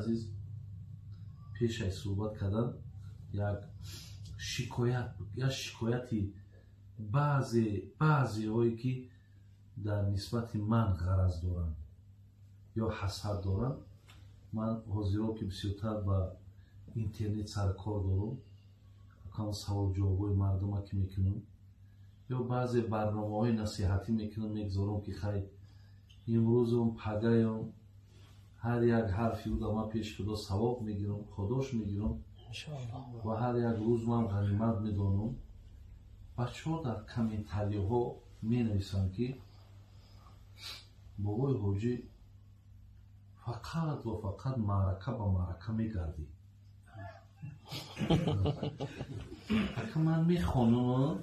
Азиз, пешай суҳбат кардан як шикоят буд, як шикояти баъзеҳое ки дар нисбати ман ғараз доранд ё ҳасад доранд. Ман ҳозиро ки бисёртар ба интернет саркор дорам, кам савол-ҷавобҳои мардума ки мекунам ё баъзе барномаҳои насиҳатӣ мекунам, мегузорам ки хай имрӯзум пагаям ҳар як ҳарфи ӯда ман пеши Худо савоб мегирам, худош мегирам ва ҳар як рӯз ман ғанимат медонам. Бачаҳо дар комментариҳо менависанд ки бобои ҳоҷӣ фақат ва фақат маърака ба маърака мегардӣ. Ака ман мехонам,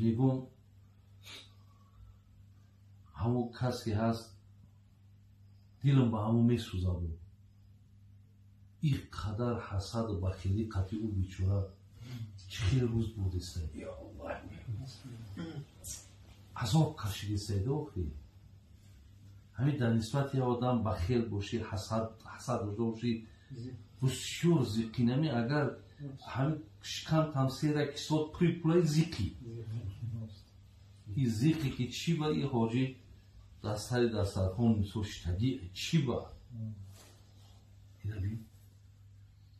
мегӯм ҳамон касе ҳаст, дилам ба ҳамон месӯзад. Ин қадар ҳасаду бахилӣ қатъи ӯ бечора чӣ хел рӯз бурдеста, азоб кашидестаед. Охи ҳамин дар нисбати як одам бахел бошӣ, ҳасад дошта бошӣ, бисёр зиқӣ нами. Агар ҳамин шикам тамсера кисот пуи пулаи зиқӣ, и зиқе ки чӣ ба и ҳоҷӣ дар сари дастархон мисол шитагӣ чӣ ба ина бин.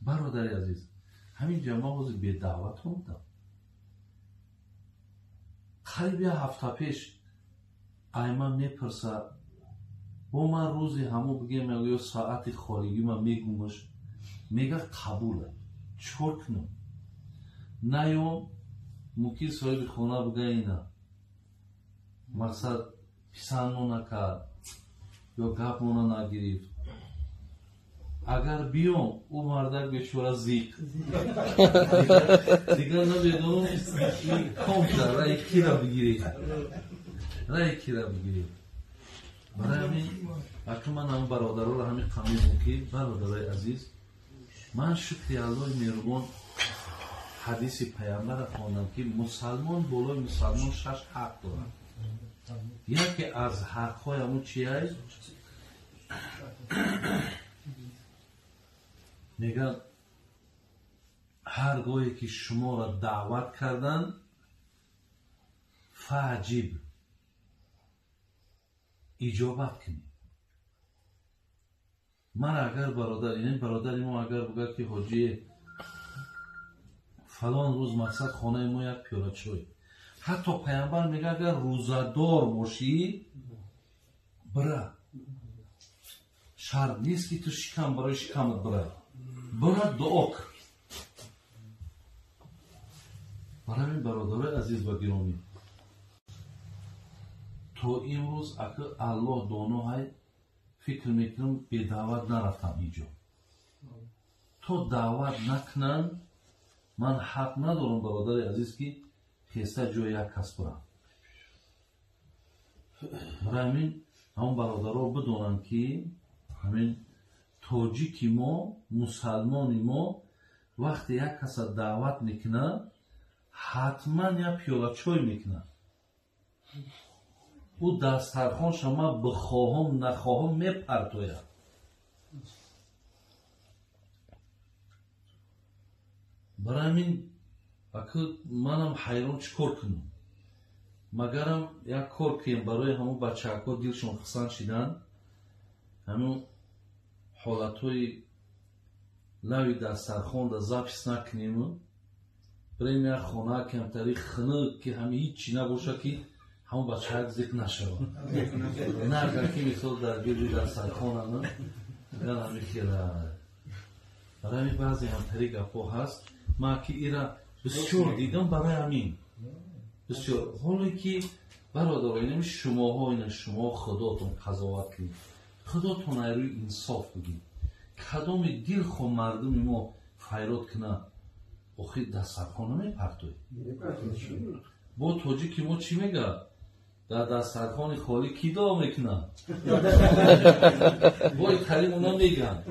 Бародари азиз, ҳамин ҷа ман ҳозир бедаъват омадам. Қариб як ҳафта пеш айман мепурсад, бо ман рӯзи ҳамон бигем ё соати холигӣ ман мегумаш, мега қабула, чикор кунам? Наём мумкин соҳиби хона бига ина мақсад писандмо накард ё гапмона нагирифт. Агар биём ӯ мардак бечора зиқ дигар намедонам ком шуда, раи кира бигирӣ, раи кира бигирӣ. Барои ҳамин ака ман ҳамн бародароро ҳамин қамемон ки бародарои азиз, ман шукри Аллоҳи меҳрубон ҳадиси паямбарро хондам ки мусалмон болои мусалмон 6 ҳақ дорад. Яке аз ҳақҳои ҳамун чи аст? Мегӯяд ҳар гоҳе ки шуморо даъват карданд, фаҷиб, иҷобат кунед. Ман агар бародар, ин бародари мо агар бигӯяд ки ҳоҷие фалон рӯз мақсад хонаи мо як пиёла чой, ҳатто паямбар мегӯяд агар рӯзадор бошӣ бира, шарт нест ки ту шикам барои шикамат бира, бира дуо кун. Барои ҳамин бародарои азиз ва гиромӣ, то имрӯз ака Аллоҳ доно ҳай, фикр мекунам бедаъват нарафтам ҳеҷ ҷо. То даъват накунанд ман ҳақ надорам бародари азиз ки хеста ҷои як кас бурам. Барои ҳамин ҳамон бародаро бидонанд ки ҳамин тоҷики мо, мусалмони мо вақте як каса даъват мекунад, ҳатман як пиёла чой мекунад. Ӯ дастархонша ман бихоҳам нахоҳам мепартояд. Барои ҳамин ака манам ҳайрон чӣ кор кунам? Магарам як кор кунем барои ҳамон бачаҳако дилшон хусанд шидан, ҳамон ҳолатҳои лави дастархонда запис накунему бирем як хона камтари хунук ки ҳами ҳичи набошад ки ҳамон бачаҳак зиқ нашавад. На агар ки мисол дар гирди дастархонана ган ҳами хела. Барои ҳамин баъзе ҳамтари гапҳо ҳаст, ман ки ира бисёр дидам. Барои ҳамин бисёр ҳоле ки бародаро, инами шумоҳо, ина шумо худотон қазоват кунед, худотон ай рӯи инсоф бигед. Кадоми дилхо мардуми мо файрод кунад, охир дастархон намепартоед. Бо тоҷики мо чӣ мегӯяд? Дар дастархони холӣ кӣ дуо мекунад? Бо италим оно мегӯянд.